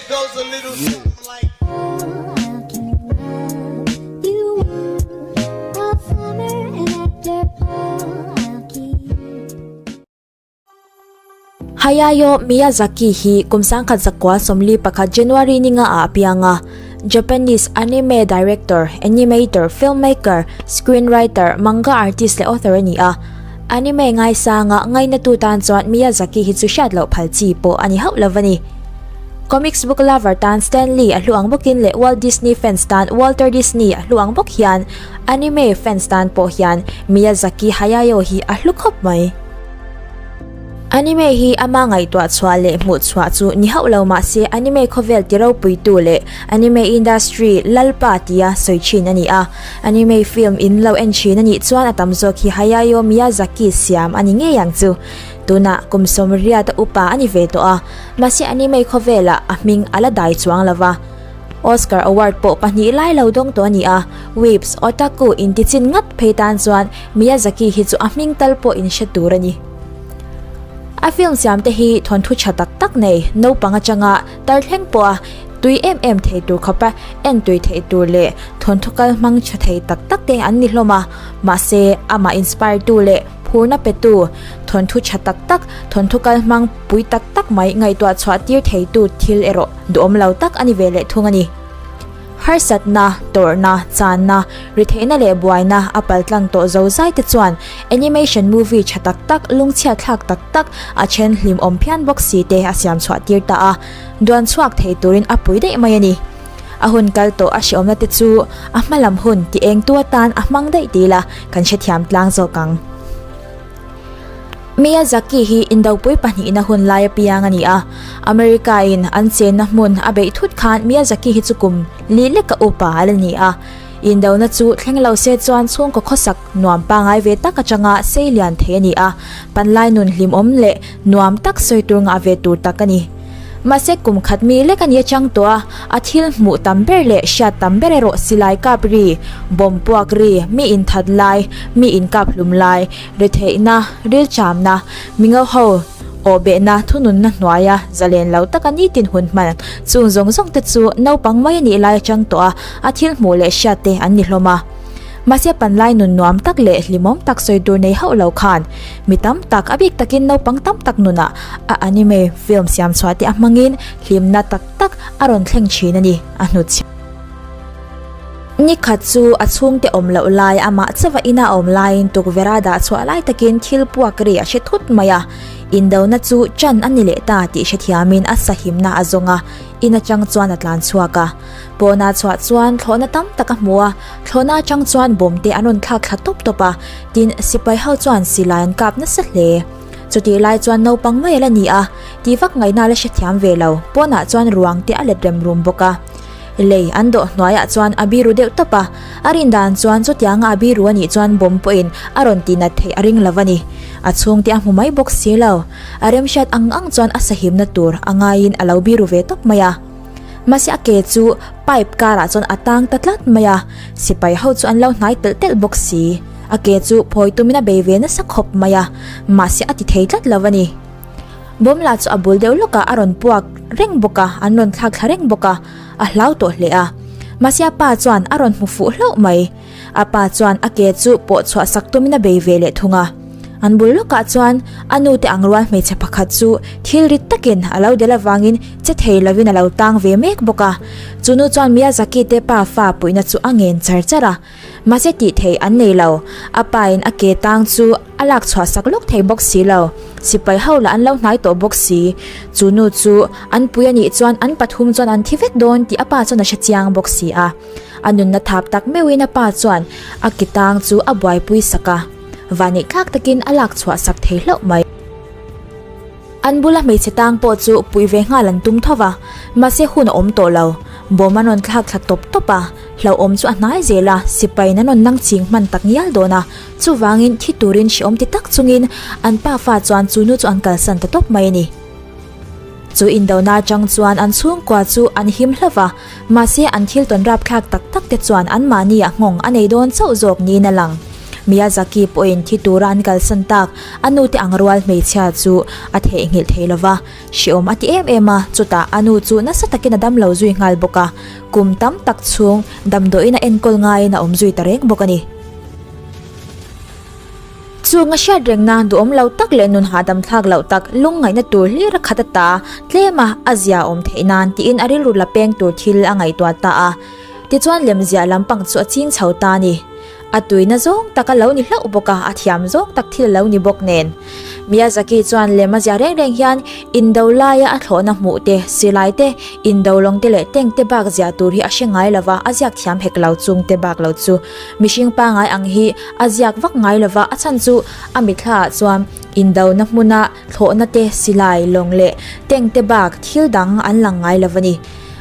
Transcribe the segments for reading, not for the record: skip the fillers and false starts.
goes a little something like. Hayao Miyazaki hi kum 1941 January ni nga ah a piang a. Japanese anime director, animator, filmmaker, screenwriter, manga artist leh author a ni a. Anime ngaisanga ngainatu tan chuan Miyazaki hi chu hriat loh phal chi pawh a ni hauh lo a ni. Comics book lover tan Stan Lee a hlu ang bawkin leh Walt Disney fans tan Walter Disney a hlu ang bawk hian anime fans tan pawh hian Miyazaki Hayao hi a hlu khawp mai. Anime hi ama ngaihtuah chhuah leh hmuh chhuah chu ni hauh lo mahse anime khawvel ti ropuitu leh anime industry lalpa tia sawi thin a ni a. Anime film in lo en thin a nih chuan a tam zawk hi Hayao Miyazaki siam a ni ngei ang chu. Tunah kum sawmriat a upa a ni ve tawh a, mahse anime khawvelah a hming a la dai chuang lo va. Oscar award pawh pahnih lai lo dawng tawh a ni a, Weebs, Otaku intichin ngat phei tan chuan Miyazaki hi chu a hming tal pawh in hre tur a ni. A film siam te hi thawnthu tha tak tak nei naupang atanga tar thleng pawha tui em em thei tur khawpa en tui theih tur leh thawnthu kal hmang tha thei tak tak te an ni hlawm a, mahse amah inspire tu leh phurna pe tu thawnthu tha tak tak, thawnthu kal hmang pui tak tak mai ngaihtuah chhuah tir thei tu thil erawh duhawm lo tak a ni ve leh thung a ni. Harsatna, tawrhna, channa, ritheihna leh buaina a paltlang tawh zo zai te chuan animation movie tha tak tak, lungchhiat thlak tak tak, a then hlim awm phian bawk si te a siam chhuah tir ta a, duan chhuak thei turin a pui daih mai a ni. A hun kal tawh a hreawmna te chu a hma lam hun ti engtu atan a hmang daih ti ila kan hrethiam tlang zawk ang. Miyazaki hi Indopui pahnihna hun lai apiang a ni a, America in an chenna hmun a beih thut khan Miyazaki hi chu kum li leka upa a la ni a. Indona chu thleng lo se chuan chhungkaw khawsak nuam pangai ve tak atanga sei lian thei a ni a, panlai nun hlimawm leh nuam tak sawi tur ngah ve tur tak a ni. Mahse kum khat mi lek a ni atang tawh a, a thil hmuh tam ber leh hriat tam ber erawh silai kap ri, bawm puak ri, mi inthat lai, mi inkap hlum lai, retheihna, rilchamna, mingo ho awh behna thununna hnuaia zalen lo taka nitin hun hman chung zawng zawng te chu naupang mai a nih lai atang tawh a, a thil hmuh leh hriat te an ni hlawm a. Mahse panlai nun nuam tak leh hlimawm tak sawi tur nei hauh lo khan mi tam tak a bik takin naupang tam tak nunah a anime film siam chhuah te a hmangin hlimna tak tak a rawn thleng thin a ni a hnutchhiah. Ni khat chu a chhungte awm loh lai amah chauha ina awm laiin tukverh a dah chhuah lai takin thil puak ri a hre thut mai a, indona chu chan a ni leh ta tih hrethiamin a sahimna a zawng a, in atang chuan a tlan chhuak a. Pawna chhuah chuan thlawhna tam tak a hmu a, thlawhna atang chuan bawm te an rawn thlak thla tawp tawp a, tin sipai ho chuan silai an kap nasa hle. Chutih lai chuan naupang mai a la ni a, tih vak ngaihna a la hrethiam ve lo, pawnah chuan ruang te a let rem rum bawk a. Lei an dawh hnuaiah chuan a biru deuh tawp a, a rin dan chuan chutianga a biru a nih chuan bawm pawhin a rawn tihnat theih a ring lo a ni. A chhungte a hmu mai bawk si lo. A remhriat ang ang chuan a sahimna tur a ngaiin a lo biru ve tawp mai a. Mahse a ke chu pipe karah chuan a tang ta tlat mai a, sipai ho chu an lo hnai telh telh bawk si. A ke chu phawi tumin a bei ve nasa khawp mai a, mahse a ti thei tlat lo a ni. Bawmla chu a bul deuh lawkah a rawn puak reng bawk a, an rawn thlak thla reng bawk a, a hlau tawh hle a. Mahse a pa chuan a rawn hmu fuh hlauh mai. A pa chuan a ke chu pawh chhuah sak tumin a bei ve leh thung a. An bul lawkah chuan a nu te ang rual hmeichhe pakhat chu thil rit takin a lo del avangin che thei lovin a lo tang ve mek bawk a. Chu nu chuan Miyazaki te pa fa puihna chu a ngen char char a. Mahse tih theih an nei lo. A pa in a ke tang chu a lak chhuah sak lawk thei bawk si lo. Sipai ho lah an lo hnai tawh bawk si. Chu nu chu an pui a nih chuan an pathum chuan an thi vek dawn tih a pa chuan a hre chiang bawk si a. A nunna thap tak meuhin a pa chuan a ke tang chu a buaipui sak a. Vanneih thlak takin a lak chhuah sak thei hlauh mai. An bula hmeichhe tang pawh chu puih ve nghal an tum tho va, mahse hun a awm tawh lo. Bawm an rawn thlak thla tawp tawp a, hlauhawm chu a hnai zel a, sipai in an rawn nang ching hman tak ngial dawn a, chuvangin thi turin hrehawm ti tak chungin an pa fa chuan chu nu chu an kalsan ta tawp mai a ni. Chu indona atang chuan an chhungkua chu an him hlauh va, mahse an thil tawn rapthlak tak tak te chuan anmahni ah nghawng a nei dawn chauh zawk niin a lang. Miyazaki pawhin thi tura an kalsan tak a nute ang rual hmeichhia chu a theihnghilh thei lova, hreawm a ti em em a, chutah a nu chu nasa takin a damlo zui nghal bawk a, kum tam tak chhung damdawiin a enkawl ngaiin a awm zui ta reng bawk a ni. Chung a hriat rengna duhawm lo tak leh nun hahdam thlak loh tak lungngaihna tur hlir a khat ata tlem a a zia awm theih nan tiin a rilru la peng tur thil a ngaihtuah ta a. Tichuan lemziah lampang chu a ching chho ta a ni. A tuina zawng tak a lo ni hlauh bawk a, a thiam zawng tak thil a lo ni bawk nen. Miyazaki chuan lem a ziah reng reng hian indo laia a thlawhna hmuh te, silai te, indo lawng te leh tank te bak ziah tur hi a hre ngai lova, a ziak thiam hek lo chung te bak lo chu. Mihring pangai ang hi a ziak vak ngai lova, a chhan chu a mitthla ah chuan indona hmuna thlawhna te, silai, lawng leh tank te bak thil dang an lang ngai lova ni.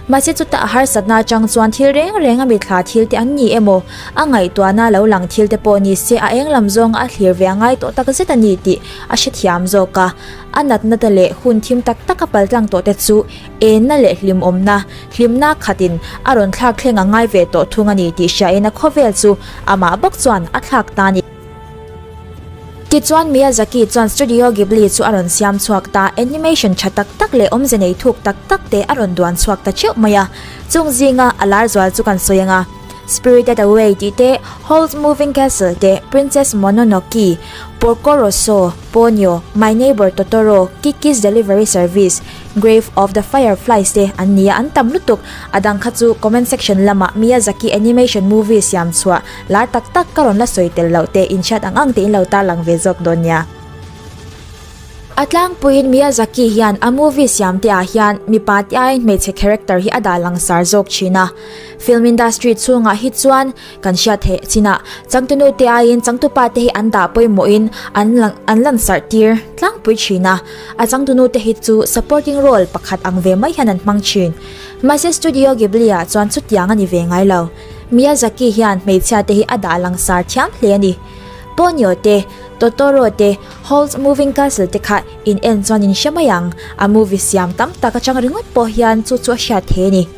Mahse chutah a harsatna atang chuan thil reng reng a mitthla thil te an ni emaw, a ngaihtuahna lo lang thil te pawh ni se a eng lam zawng a thlir ve a ngai tawh tak zet a ni tih a hrethiam zawk a. A natna te leh hun thim tak tak a paltlang tawh te chu enna leh hlimawmna, hlimna khatin a rawn thlak thleng a ngai ve tawh thung a ni tih hriain a khawvel chu amah bawk chuan a thlak ta a ni. Tichuan Miyazaki chuan Studio Ghibli chu a rawn siam chhuak ta, animation tha tak tak leh awmze nei thuk tak tak te a rawn duan chhuak ta theuh mai a, chung zinga a lar zual chu kan sawi ang a, Spirited Away tih te, Howl's Moving Castle te, Princess Mononoke, Porco Rosso, Ponyo, My Neighbor Totoro, Kiki's Delivery Service, Grave of the Fireflies te an nia an tam lutuk, a dang kha chu comment section lamah Miyazaki animation movie siam chhuah lar tak tak ka rawn la sawi tel loh te inhriat ang ang te in lo tarlang ve zawk dawn nia. A tlangpuiin Miyazaki hian a movie siam te ah hian mipa te aiin hmeichhe character hi a dah langsar zawk thin a, film industry chhungah hi chuan Kan hriat theih chinah changtunu te aiin changtupa te hi an dah pawimawhin an an lansarh tir tlangpui thin a, a changtunu te hi chu supporting role pakhat ang ve mai hian an hmang thin. Mahse Studio Ghibli ah chuan chutiang a ni ve ngai lo. Miyazaki hian hmeichhia te hi a dah langsar thiam hle a ni. Ponyo te, Totoro te, Howl's Moving Castle te kha in en chuan in hre mai ang, a movie siam tam tak atang ringawt pawh hian chu chu a hriat thei a ni.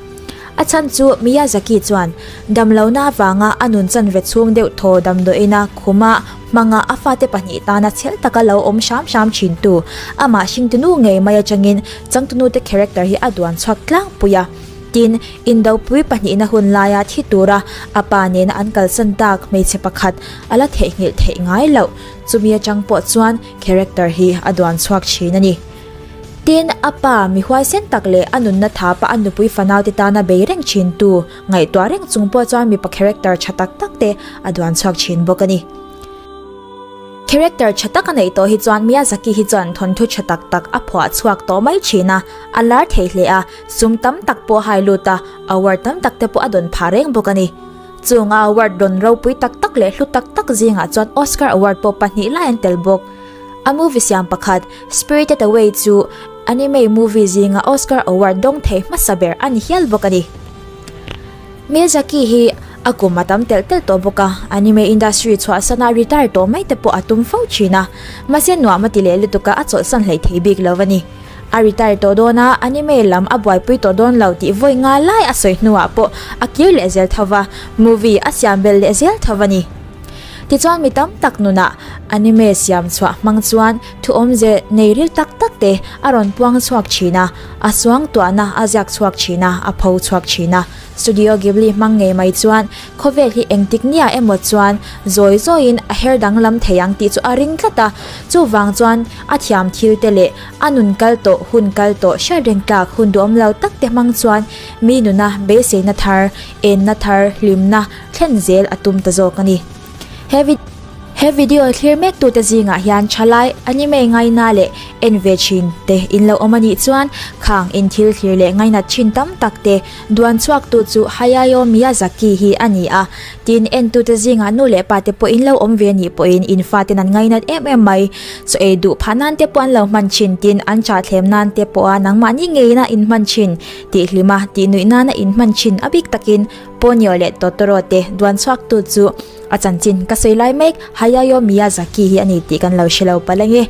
A chhan chu Miyazaki chuan damlohna avanga a nun chanve chhung deuh thaw damdawiina khuma hmanga a fate pahnih tana chhel taka lo awm hram hram thintu amah hringtunu ngei mai atangin changtunute character hi a duan chhuak tlangpui a. Tin, indopui pahnihna hun laia thi tura a pa nena an kalsan tak hmeichhe pakhat a la theihnghilh theih ngai loh chumi atang pawh chuan character hi a duan chhuak thin a ni. Tin, a pa mi huaisen tak leh a nunna thapa a nupui fanaute tana bei reng thintu ngaihtuah reng chung pawh chuan mipa character tha tak tak te a duan chhuak thin bawk a ni. Character tha tak a neih tawh hi chuan Miyazaki hi chuan thawnthu tha tak tak a phuah chhuak tawh mai thin a, a lar thei hle a, sum tam tak pawh a hai lut a, award tam tak te pawh a dawn phah reng bawk a ni. Chung a award rawn ropui tak tak leh hlu tak tak zingah chuan Oscar award pawh pahnih lai an tel bawk. A movie siam pakhat, Spirited Away chu anime movie zinga Oscar award dawng thei hmasa ber a ni hial bawk a ni. Miyazaki hi a kum a tam telh telh tawh bawk a, anime industry chhuahsana retire tawh mai te pawh a tum fo thin a, mahse nuam a ti leh lutuk a, a chawlhsan hleih thei bik lo a ni. A retire tawh dawn a, anime lam a buaipui tawh dawn lo tih vawi nga lai a sawi hnuah pawh a kir leh zel tho va, movie a siam belh leh zel tho a ni. Tichuan mi tam tak nunah anime siam chhuah hmang chuan thu awmze nei ril tak tak te a rawn puang chhuak thin a, a suangtuahna a ziak chhuak thin a, a pho chhuak thin a. Studio Ghibli hmang ngei mai chuan khawvel hi engtik nia emaw chuan zawi zawiin a her danglam thei ang tih chu a ring tlat a, chuvang chuan a thiam thil te leh a nun kal tawh hun kal tawh hriat reng tlak hun duhawm lo tak te hmang chuan mi nuna beiseina thar, enna thar, hlimna, thlen zel a tum ta zawk a ni. He He video thlir mek tute zingah hian thalai anime ngaina leh en ve thin te in lo awm a nih chuan khang in thil thlir leh ngainat thin tam tak te duan chhuak tu chu Hayao Miyazaki hi a ni a. Tin, en tute zingah nu leh pa te pawh in lo awm ve a nih pawhin in faten an ngainat em em mai. Chaw ei duh phah nan te pawh an lo hman thin tin an chahthlem nan te pawha nangmahni ngeiin a inhman thin tih hlima tih nuih nana inhman thin a bik takin Ponyo leh Totoro te duan chhuaktu chu a chanchin ka sawi lai mek Hayao Miyazaki hi a ni tih kan lo hre lo palh ange.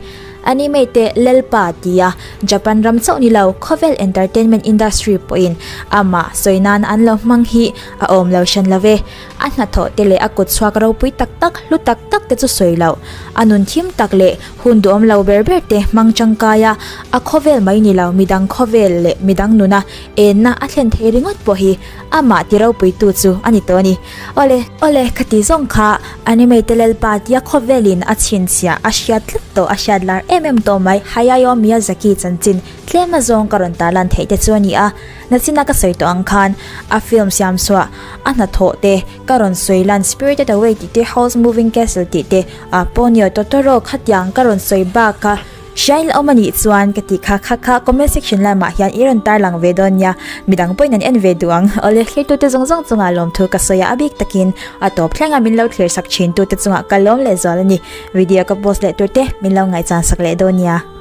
Anime te Lalpa tia Japan ram chauh ni lo khawvel entertainment industry pawhin amah sawi nan an lo hmang hi a awm lo hran lo ve. A hnathawh te leh a kut chhuak ropui tak tak, hlu tak tak te chu sawi loh. A nun thim tak leh hun duhawm lo ber ber te hmang tangkai a, a khawvel mai ni lo midang khawvel leh midang nuna enna a thlen thei ringawt pawh hi amah ti ropuitu chu a ni tawh a ni. Awle, awle, ka ti zawng kha anime te Lalpa tia khawvelin a chhinchhiah a hriat tlat tawh a hriat lar em em tawh mai Hayao Miyazaki chanchin tlem azawng ka rawn tarlan theih te chu a ni a. Nachina ka sawi tawh ang khan a film siam chhuah a hnathawh te ka rawn sawi lan Spirited Away tih te Howl's Moving Castle tih te ah Ponyo Totoro khatiang ka rawn sawi bak a hriain la awm a nih chuan ka tih kha kha kha comment section lamah hian i rawn tarlang ve dawn nia midang pawhin an en ve duh ang awle thlirtute zawng zawng chungah lawmthu ka sawi a a bik takin a tawp thlenga min lo thlir sak thin tute chungah ka lawm leh zual a ni video ka post leh tur te min lo ngaihchan sak leh dawn nia.